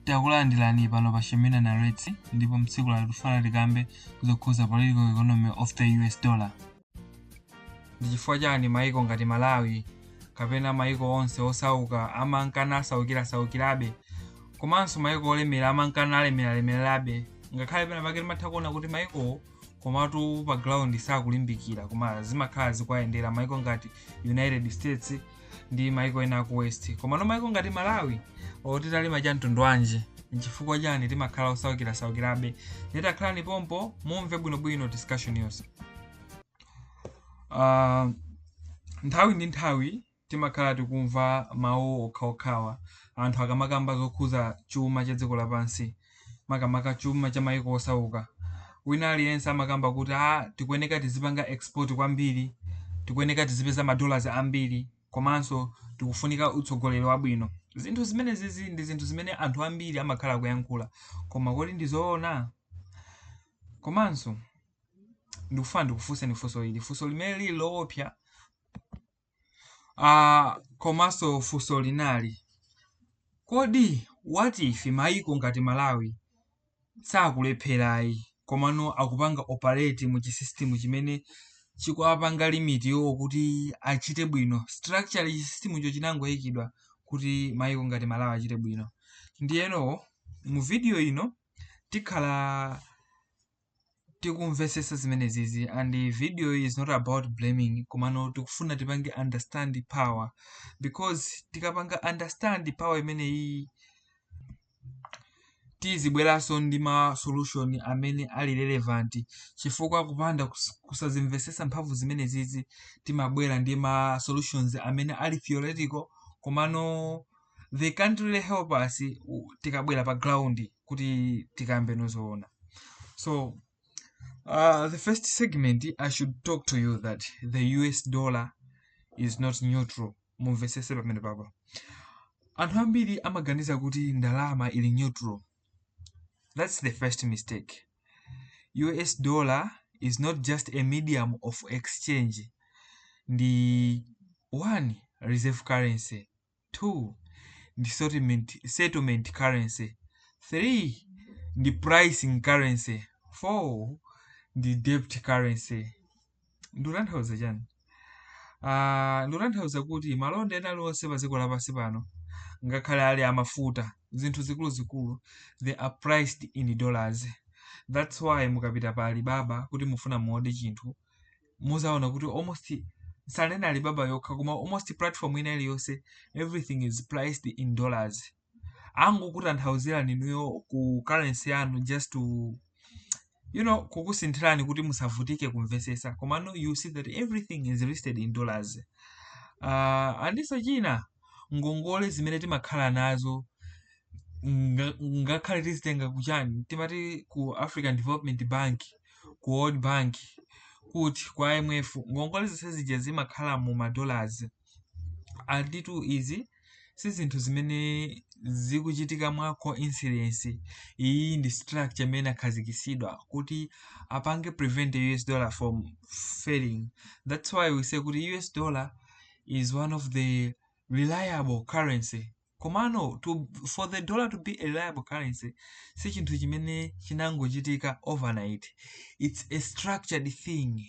Takulandirani pano pa Shemina Narrates, ndipo mtsiku lero tifuna tikambe zokhuza political economy of the US dollar. Ndi chifukwa chani maiko ngati Malawi kapena maiko onse osauka amankana asaukirasaukirabe, komanso maiko olemera amankana alemeralemererabe, ngakhale pena pake timatha kuona kuti maikowo komatu pa ground sakulimbikira, koma zimakhala zikuwayendera maiko ngati United States ndi maiko ena aku West? Komano maiko ngati Malawi, oti talima cha mtundu wanji, nchifukwa chani timakhala osaukirasaukirabe? Nditakhalani pompo mumve bwinobwino discussion yonse. Nthawi ndi nthawi timakhala tikumva mawu okhaokhawa anthu akamakamba zokhuza chuma cha dziko lapansi, makamaka chuma cha maiko osauka. Wina aliyense amakamba kuti tikuyeneka tizipanga export kwambiri, tikuyeneka tizipeza ma dollars ambiri, komanso tikufunika utsogoleri wabwino. Zinthu zimene zizi ndi zinthu zimene anthu ambiri amakhala kuyankhula, koma kodi ndizoona? Komanso ndikufuna ndikufunseni funso ili, funso limene lili loopsa. Komanso funso linali, kodi what if maiko ngati Malawi sakulepherayi, komano akupanga operate mu chisystem chimene chikuapanga limit iwo kuti achite bwino? Structure, chisystem cho chinangoyikidwa kuti maiko ngati Malawi achite bwino. Ndiyeno mu video ino tikhala tikumvesesa zimenezizi, and the video is not about blaming, komano tikufuna tipange understand power, because tikapanga understand power imeneyi, tizibweranso ndi ma solution amene ali relevant, chifukwa kupanda kusazimvesesa mphamvu zimenezizi, timabwera ndi ma solutions amene ali theoretical, komano they can't really help us tikabwera pa ground kuti tikambe nozoona. So the first segment, I should talk to you that the US dollar is not neutral. Mumvesese pamene papa. Anthu ambiri amaganiza kuti ndalama ili neutral. That's the first mistake. US dollar is not just a medium of exchange. Ndi one, reserve currency; two, ndi settlement currency; three, ndi pricing currency; four, ndi debt currency. Ndikutanthauza chani? Ndikutanthauza kuti malonda ena aliwonse pa dziko lapansi pano, ngakhale ali amafuta, zinthu zikuluzikulu, they are priced in dollars. That's why mukapita pa Alibaba kuti mufuna muode chinthu, muzaona kuti almost, sanene Alibaba yokha, koma almost platform ina iliyonse, everything is priced in dollars. Angokutanthauzirani inuyo ku currency yanu, just to kukusinthirani kuti musavutike kumvesesa, komano you see that everything is listed in dollars. Andinso china, ngongole zimene timakhala nazo, ngakhale tizitenga kuchani, timati ku African Development Bank, ku World Bank, kuti ku IMF, ngongole zonse zija zimakhala mu ma dollars. Anditu izi si zinthu zimene zikuchitika mwa coincidence. Iyi ndi structure imene akhazikitsidwa kuti apange prevent the US dollar from failing. That's why we say kuti US dollar is one of the reliable currency. Komano for the dollar to be a reliable currency, si chinthu chimene chinangochitika overnight. It's a structured thing.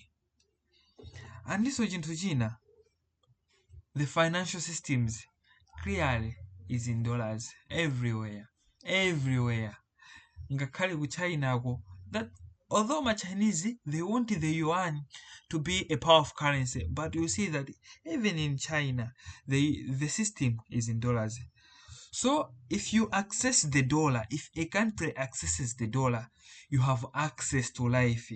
Andinso chinthu china, the financial systems clearly is in dollars everywhere, everywhere, ngakhale ku China ko. That although ma Chinese, they want the yuan to be a powerful currency, but you see that even in China the system is in dollars. So if you access the dollar, if a country accesses the dollar, you have access to life.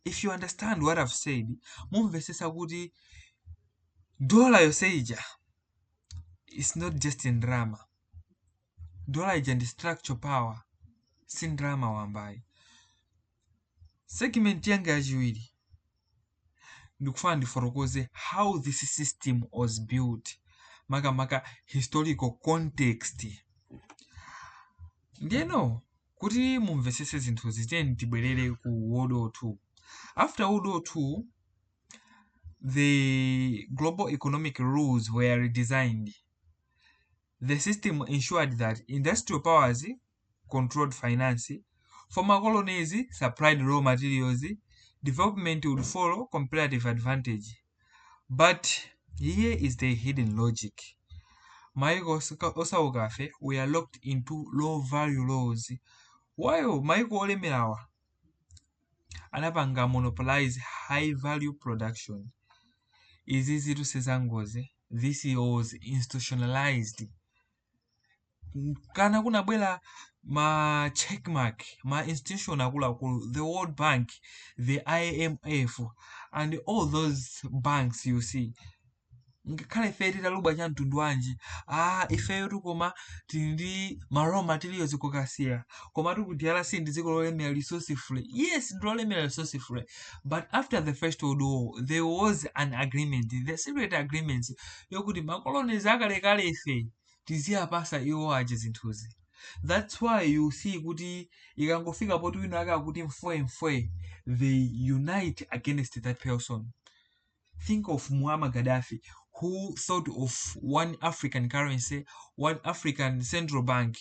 If you understand what I've said, mumvesesa kuti dola yonse ija is not just ndalama. Dola ija ndi structural power, si ndalama wambayi. Segment yanga yachiwiri, ndikufuna ndifotokoze how this system was built, makamaka historical context. Ndiyeno kuti mumvesese zinthuzi, tiyeni tibwerere ku World War II. After World War II, the global economic rules were redesigned. The system ensured that industrial powers controlled finance, former colonies supplied raw materials, development would follow comparative advantage. But here is the hidden logic. Maiko osaukafe, we are locked into low value laws, while maiko olemerawa anapanga monopolize high value production. Izi zitu sizangozi. This was institutionalized. Kana kunabwera ma checkmark, ma institution akuluakulu, the World Bank, the IMF and all those banks you see. Ngakhale ife titalubwa cha mtundu wanji, ifeyo tikoma tili ndi ma raw materials kukasiya, koma ku DRC ndi dziko lolemera resourcefully. Yes, ndi lolemera resourcefully, but after the First World War there was an agreement, the secret agreements, yokuti ma colonies akalekale ife tiziyapasa iwo aja zinthuzi. That's why you see kuti ikangofika poti wina ake akuti mfwe mfwe, they unite against that person. Think of Muammar Gaddafi, who thought of one African currency, one African central bank.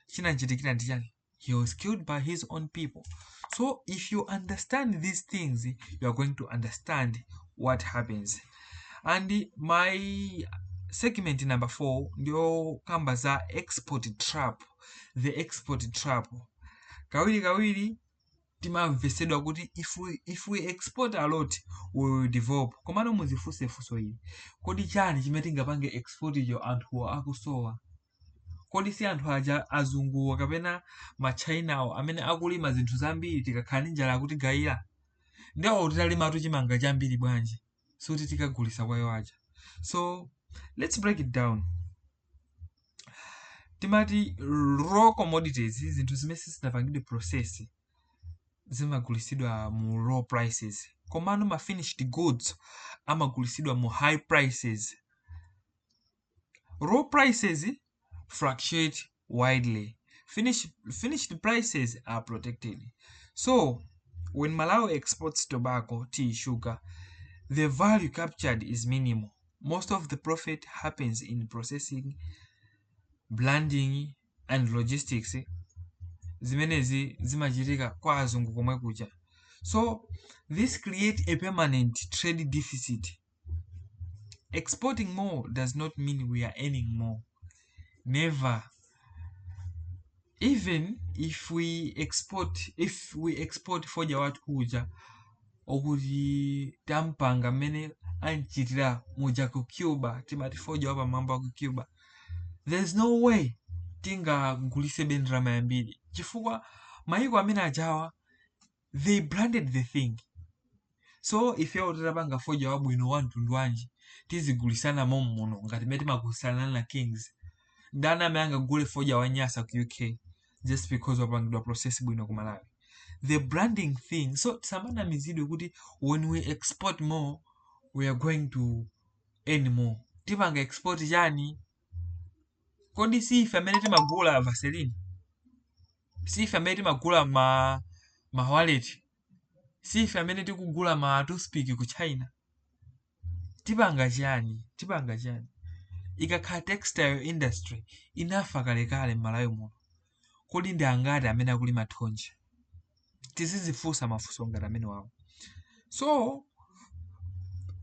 Chinachitikira ndi chani? He was killed by his own people. So if you understand these things, you are going to understand what happens. And my segment number 4 ndiyo kamba za export trap. The export trap. Kawiri kawiri timamvesedwa kuti if we export a lot, we will develop. Komano muzifunse funso ili: kodi chani chimene tingapange export icho anthuwo akusowa? Kodi si anthu aja azunguwa kapena machinawo amene akulima zinthu zambiri, tikakhala ndi njala akutigayira? Ndiwo titalimatu chimanga chambiri bwanji, suti tikagulisa kwa iwo aja? So let's break it down. Timati raw commodities, zinthu zimene sizinapangidwe process, zimagulisidwa mu low prices, komano ma finished goods amagulisidwa mu high prices. Raw prices fluctuate widely. Finished prices are protected. So when Malawi exports tobacco, tea, sugar, the value captured is minimal. Most of the profit happens in processing, branding and logistics. Zimenezi zimachitika kwa azungu komwe kuja. So this create a permanent trade deficit. Exporting more does not mean we are earning more. Never. Even if we export fodya wathu kuja okuti tampanga mmene anchitira muja ku Cuba, timati fodya wapamwamba ku Cuba, there's no way tingagulise ndalama yambiri, chifukwa mayiko amene ajawa, they branded the thing. So ifewo titapanga fodya wabwino wa mtundu wanji, tizigulisana mommuno ngati mmene timagulisana na Kings. Ndani amene angagule fodya wa Nyasa ku UK just because wapangidwa process bwino ku Malawi? The branding thing. So tisamanamizidwe kuti when we export more, we are going to earn more. Tipanga export chani? Kodi si ife amene timagula Vaseline? Si ife amene timagula ma wallet? Si ife amene tikugula ma toothpick ku China? Tipanga chani? Tipanga chani? Ikakhala textile industry, inafa kalekale m'Malawi muno. Kodi ndi angati amene akulima thonje? Tizizifunsa mafunso ngati amene wawo. So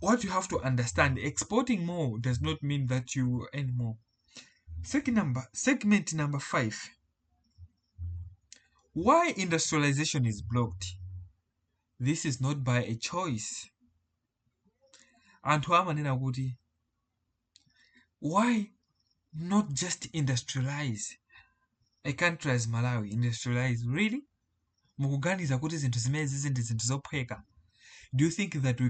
what you have to understand, exporting more does not mean that you earn more. Segment number 5, why industrialization is blocked. This is not by a choice. Anthu amanena kuti why not just industrialize a country as Malawi? Industrialize, really? Mukuganiza kuti zinthu zimene zizi ndi zinthu zophweka? Do you think that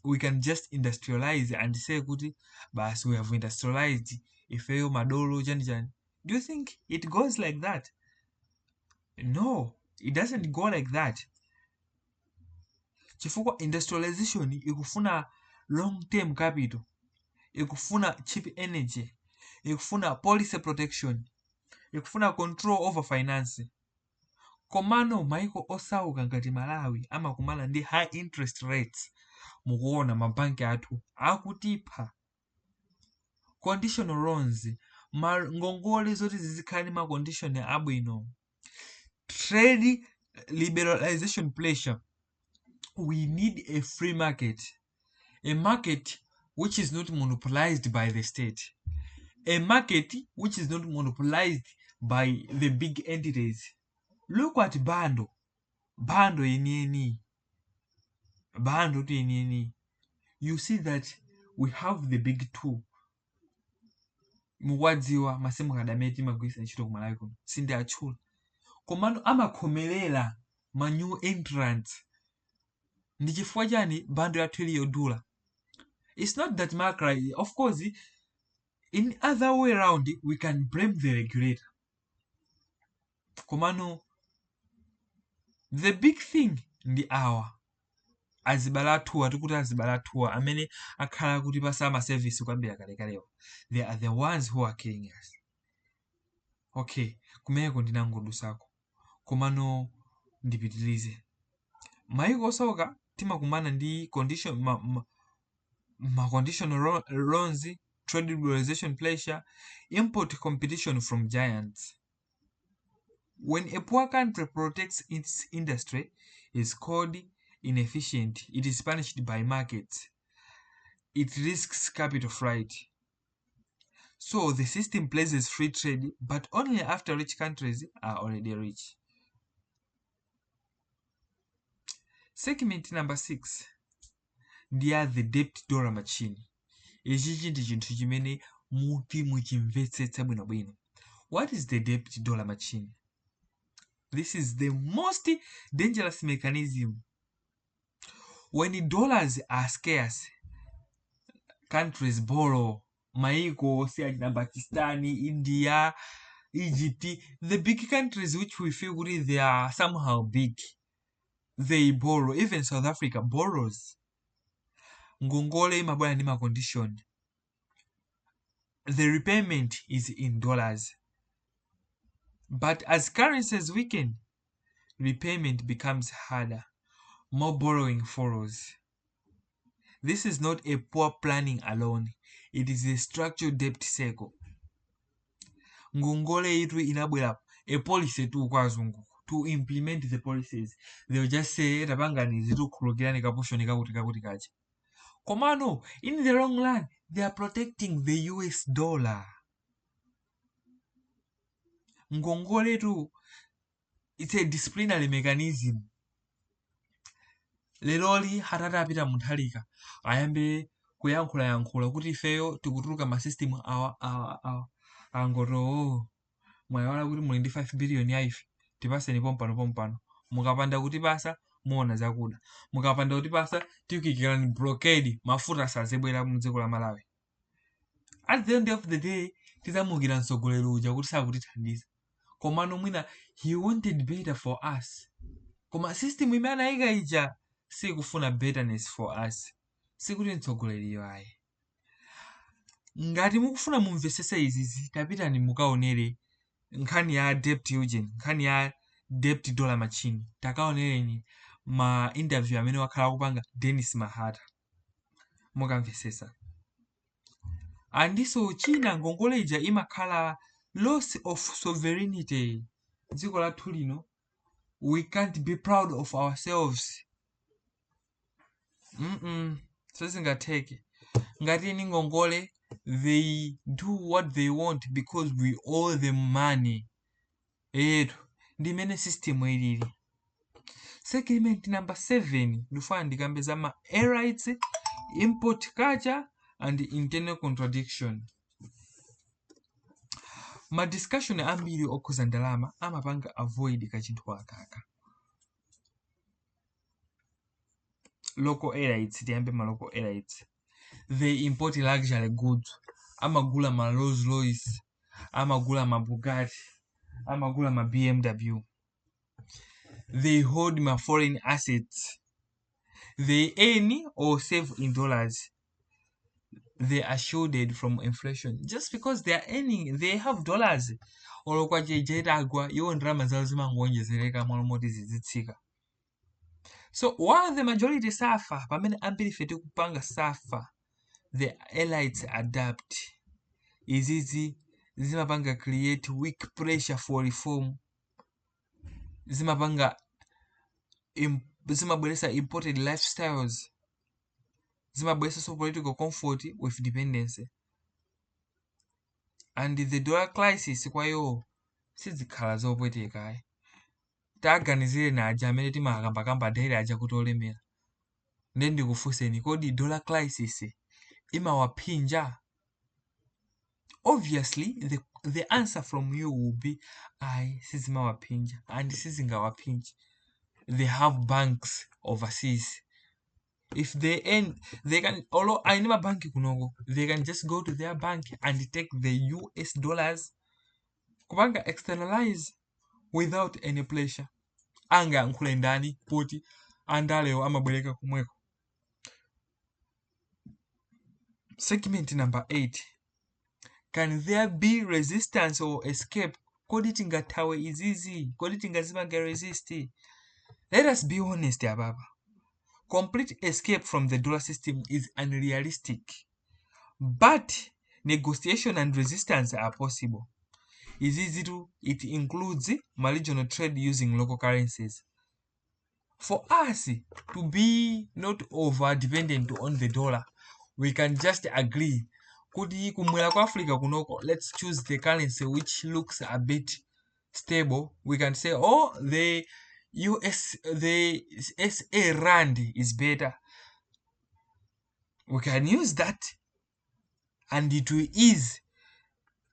we can just industrialize and say kuti basi, we have industrialized, ifeyo madolo, chani chani? Do you think it goes like that? No, it doesn't go like that, chifukwa industrialization ikufuna long term capital, ikufuna cheap energy, ikufuna policy protection, ikufuna control over finance. Komano maiko osauka ngati Malawi amakumana ndi high interest rates. Mukuona mabanki athu akutipha. Conditional loans, Ngongole zoti zizikhala ndi ma condition abwino. Trade liberalization pressure. We need a free market, a market which is not monopolized by the state, a market which is not monopolized by the big entities. Look at bando, bando yeniyeni, bando tu yeniyeni. You see that we have the big two. Mukuwadziwa ma SIM card amene timagwiritsa ntchito ku Malawi kuno, sindiatchula, komano amakhomerera ma new entrants. Ndi chifukwa chani bando yathu ili yodula? It's not that MACRA. Of course, in other way round, we can blame the regulator, komano the big thing ndi awa azibale athuwa, tikuti azibale athuwa amene akhala kuti pasa ma service kuyambira kalekalewa. They are the ones who are killing us. Okay, kumeneko ndinangodusako, komano ndipitilize. Maiko osauka timakumana ndi condition ma conditional loans, trade liberalization pressure, import competition from giants. When a poor country protects its industry, is called inefficient. It is punished by markets. It risks capital flight. So the system places free trade, but only after rich countries are already rich. Segment number 6 ndiya the debt dollar machine. Ichichi ndi chinthu chimene muti muchimvetsetse bwinobwino. What is the debt dollar machine? This is the most dangerous mechanism. When dollars are scarce, countries borrow. Maiko si achina Pakistan, India, Egypt, the big countries which we feel kuti they are somehow big, they borrow. Even South Africa borrows. Ngongole imabwera ndi ma condition. The repayment is in dollars, but as currencies weaken, repayment becomes harder. More borrowing follows. This is not a poor planning alone. It is a structural debt cycle. Ngongole itu inabwera a policy tu kwa azungu to implement the policies. They will just say, "Tapangani zitukhulukirani ka portion kakuti kakuti kacha." Komano in the long run, they are protecting the US dollar. Ngongole tu, it's a disciplinary mechanism. Leroli hatati apita Mutharika ayambe kuyankhulayankhula kuti ifeyo tikutuluka ma system awa awa awa, angoto mwayiwala kuti muli ndi 5 billion ya ife, tipaseni pompano pompano. Mukapanda kutipasa, muona zakuda. Mukapanda kutipasa, tikuyikirani blockade, mafuta sazibwera mdziko la Malawi. At the end of the day, tizamukira mtsogoleri uja kuti sakutithandiza, komano mwina he wanted better for us, koma system imene anayika ija sikufuna betterness for us. Sikuti mtsogoleriyo ayi. Ngati mukufuna mumvesese izizi, tapitani mukaonere nkhani ya debt Eugene, nkhani ya debt dollar machine. Takaonereni ma interview amene wakhala akupanga Dennis Mahata, mukamvesesa. Andiso china, ngongole ija imakhala loss of sovereignty. Dziko lathu lino, we can't be proud of ourselves. Sizingatheke. Ngati ni ngongole, they do what they want because we owe them money. Etu ndimene system ilili. Segment number 7, ndifuna ndikambe za ma elites, import culture and internal contradiction. Ma discussion ambiri okhuza ndalama amapanga avoid kachinthu akaka. Local elites, tiyambe ma local elites. They import luxury goods. Amagula ma Rolls Royce, amagula ma Bugatti, amagula ma BMW. They hold ma foreign assets. They earn or save in dollars. They are shielded from inflation just because they are earning, they have dollars. Olo kwacha itagwa, iwo ndalama zawo zimangonjezereka mwalo moti zizitsika. So while the majority suffer, pamene ambiri ife tikupanga suffer, the elites adapt. Izizi Zimapanga create weak pressure for reform. Zimapanga zimabweresa imported lifestyles. Zimabweresanso political comfort with dependency. And the dollar crisis kwa iwo sizikhala zopweteka ayi. Taganizire aja amene timakambakamba daily aja kuti olemera. Ndiye ndikufunseni, kodi dollar crisis imawaphinja? Obviously the answer from you will be ayi, sizimawaphinja and sizingawaphinje. They have banks overseas. If they end, they can, although ali ndi mabanki kunoko, they can just go to their bank and take the US dollars kupanga externalize without any pressure. Angayankhule ndani poti andalewo amabwereka komweko? Segment number 8. Can there be resistance or escape? Kodi tingathawe izizi? Kodi tingazipange resist? Let us be honest ababa. Complete escape from the dollar system is unrealistic, but negotiation and resistance are possible. Izizitu, it includes regional trade using local currencies. For us to be not over dependent on the dollar, we can just agree kuti kumwera kwa Africa kunoko, let's choose the currency which looks a bit stable. We can say, oh, the US, the SA rand is better. We can use that and it will ease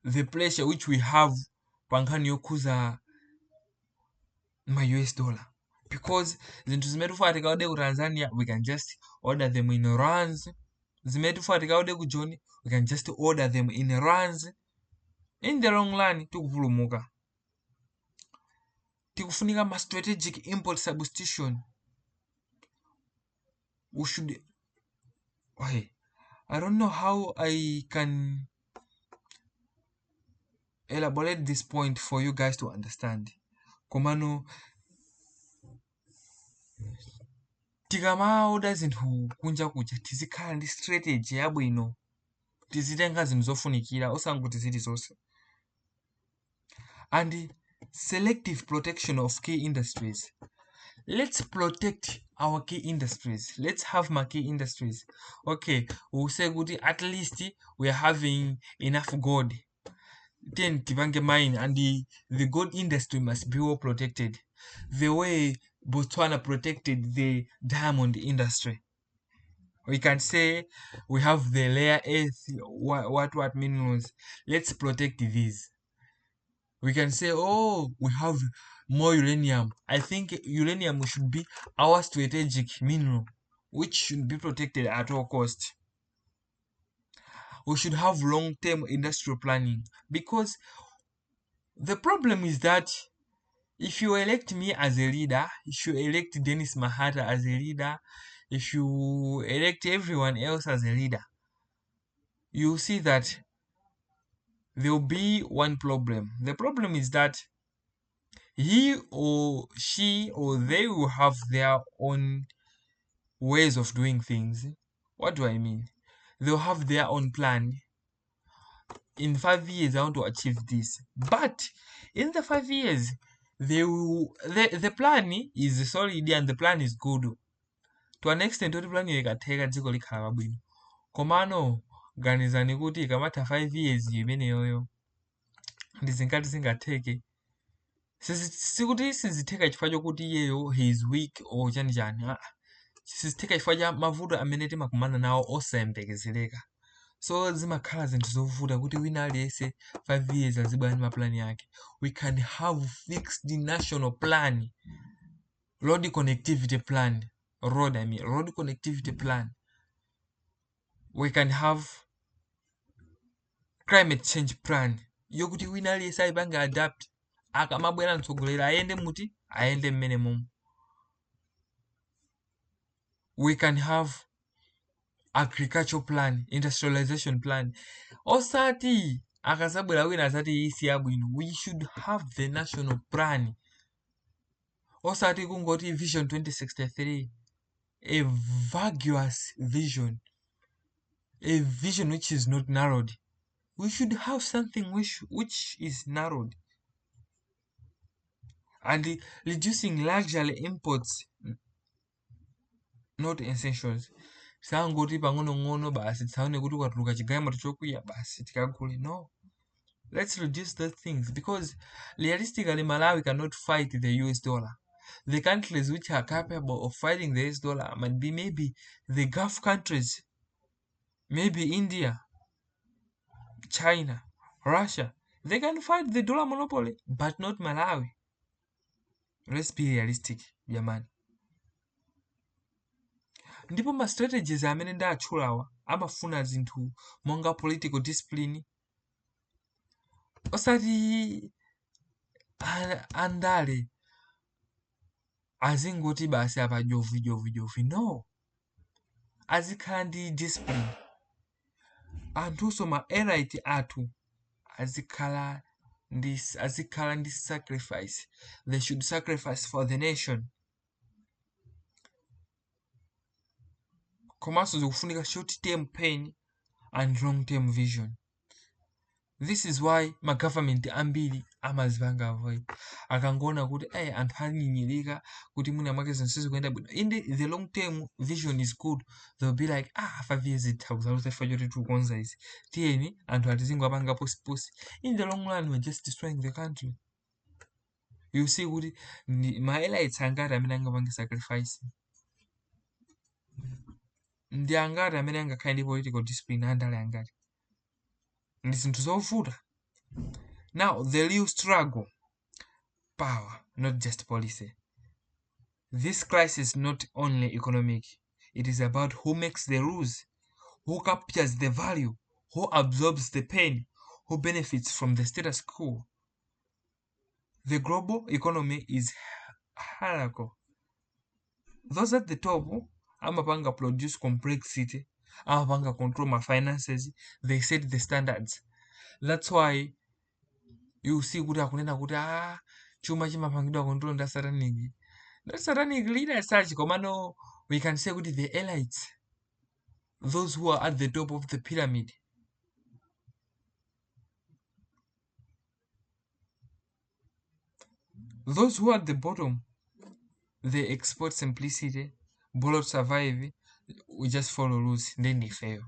the pressure which we have pankhani yokhuza ma US dollar, because zinthu zimene tifuna tikaode ku Tanzania, we can just order them in rands. Zimene tifuna tikaode ku Joni, we can just order them in rands. In the long run tikupulumuka. Tikufunika ma strategic import substitution. We should, okay, I don't know how I can elaborate this point for you guys to understand. Komano tikamaoda zinthu kunja kuja, tizikhala ndi strategy yabwino, tizitenga zinthu zofunikira osangoti zilizonse. And selective protection of key industries. Let's protect our key industries. Let's have my key industries. Okay, we'll say kuti at least we are having enough gold. Then tipange mine, and the gold industry must be well protected. The way Botswana protected the diamond industry. We can say we have the rare earth, what minerals. Let's protect these. We can say, oh, we have more uranium. I think uranium should be our strategic mineral, which should be protected at all costs. We should have long-term industrial planning, because the problem is that if you elect me as a leader, if you elect Dennis Mahata as a leader, if you elect everyone else as a leader, you see that there will be one problem. The problem is that he or she or they will have their own ways of doing things. What do I mean? They'll have their own plan. In 5 years, I want to achieve this. But in the 5 years, the plan is solid and the plan is good. To an extent, kuti plan ikatheka dziko likhala pabwino. Komano, ganizani kuti ikamatha 5 years imeneyoyo, ndizingati zingatheke. Sikuti sizitheka chifukwa chokuti iyeyo he is weak or chani chani. Sizitheka chifukwa cha mavuto amene timakumana nawo osayembekezereka. So zimakhala zinthu zovuta kuti wina aliyense 5 years azibwera ndi mapulani yake. We can have fixed national plan, road connectivity plan, road, I mean, road connectivity plan. We can have climate change plan yokuti wina aliyense ayipange adapt. Akamabwera mtsogoleri ayende muti, ayende mmene momwe. We can have agricultural plan, industrialization plan. Osati akazabwera wina azati isi yabwino. We should have the national plan. Osati kungoti vision 2063, a vaguous vision, a vision which is not narrowed. We should have something which is narrowed. And reducing luxury imports, not essentials. Sangoti pang'onong'ono basi tisaone kuti kwatuluka chigalimoto chokwiya basi tikagule. No, let's reduce those things, because realistically Malawi cannot fight the US dollar. The countries which are capable of fighting the US dollar might be maybe the Gulf countries, maybe India, China, Russia. They can fight the dollar monopoly, but not Malawi. Let's be realistic, jamani. Ndipo ma strategies amene ndatchulawa amafuna zinthu monga political discipline, osati andale azingoti basi apa jovu jovu jovu. No, azikhala ndi discipline. Anthunso ma elite athu azikhala ndi sacrifice. They should sacrifice for the nation. Komanso zikufunika short term pain and long term vision. This is why ma government ambiri amazipanga avoid. Akangoona kuti anthu anyinyirika kuti mwina mwake zinthu sizikuyenda bwino. In the long term vision is good. They'll be like, 5 years itha kuzaluza chifukwa choti tikukonza izi. Tiyeni anthu atizingowapanga posiposi. In the long run we're just destroying the country. You see kuti ma elites angati amene angapange sacrifice. Ndi angati amene angakhale ndi political discipline andale angati. Ndi zinthu zovuta. Now the real struggle, power, not just policy. This crisis is not only economic. It is about who makes the rules, who captures the value, who absorbs the pain, who benefits from the status quo. The global economy is hierarchical. Those at the top amapanga produce complexity, amapanga control my finances, they set the standards. That's why you see kuti akunena kuti chuma chimapangidwa control ndi satanic. Not satanic leader as such, komano we can say kuti the elites, those who are at the top of the pyramid. Those who are at the bottom, they export simplicity, borrow to survive, we just follow rules, then they fail.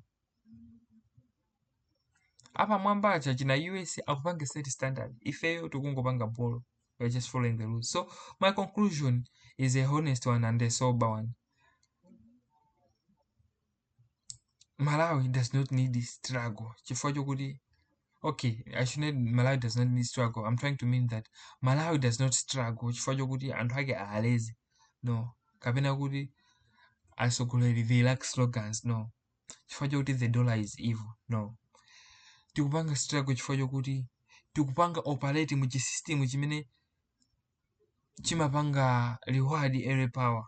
Apa mwamba acha china US akupanga set standard, ifeyo tikungopanga borrow, we're just following the rules. So my conclusion is a honest one and a sober one. Malawi does not need this struggle. Chifukwa chokuti, okay, I shouldn't, Malawi does not need struggle. I'm trying to mean that Malawi does not struggle. Chifukwa chokuti anthu ake alezi. No. Kapena kuti atsogoleri, they lack slogans. No. Chifukwa chokuti the dollar is evil. No. Tikupanga struggle chifukwa chokuti tikupanga operate mu system chimene chimapanga reward area power,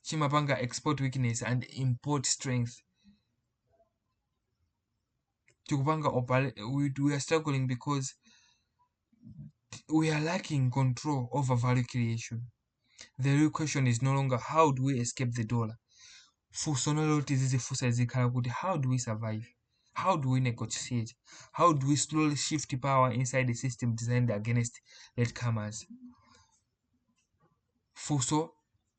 chimapanga export weakness and import strength. Tikupanga operate, we are struggling because we are lacking control over value creation. The real question is no longer how do we escape the dollar. Funso loti zizifunsa zikhala kuti how do we survive? How do we negotiate? How do we slowly shift power inside the system designed against latecomers? Funso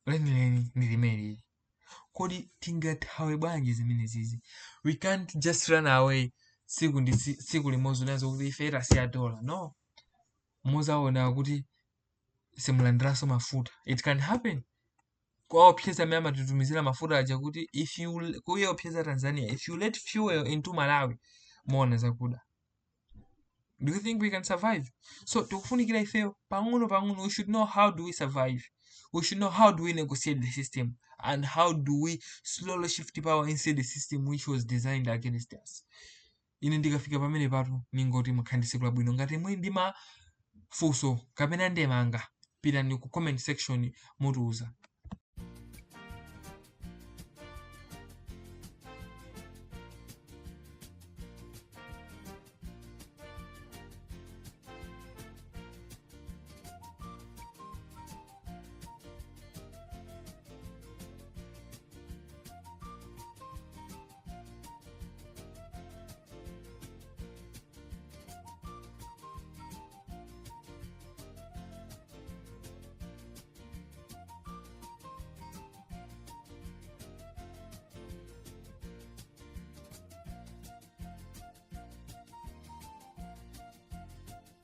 lenileni ndi limeneli. Kodi tingathawe bwanji zimene zizi? We can't just run away tsiku ndi tsiku limodzi nazo kuti ife tasiya dollar. No. Muzaona kuti simulandiranso mafuta. It can happen. Kwaopseza amene amatitumizira mafuta aja kuti if you kuyeopseza Tanzania, if you let fuel into Malawi, muona zakuda. Do you think we can survive? So tikufunikira ifeyo pang'ono pang'ono. We should know how do we survive. We should know how do we negotiate the system and how do we slowly shift power inside the system which was designed against us. Ine ndikafika pamene patu ningoti mukhale ndi tsiku labwino. Ngati muli ndi mafunso kapena ndemanga, pitani ku comment section mutiuza.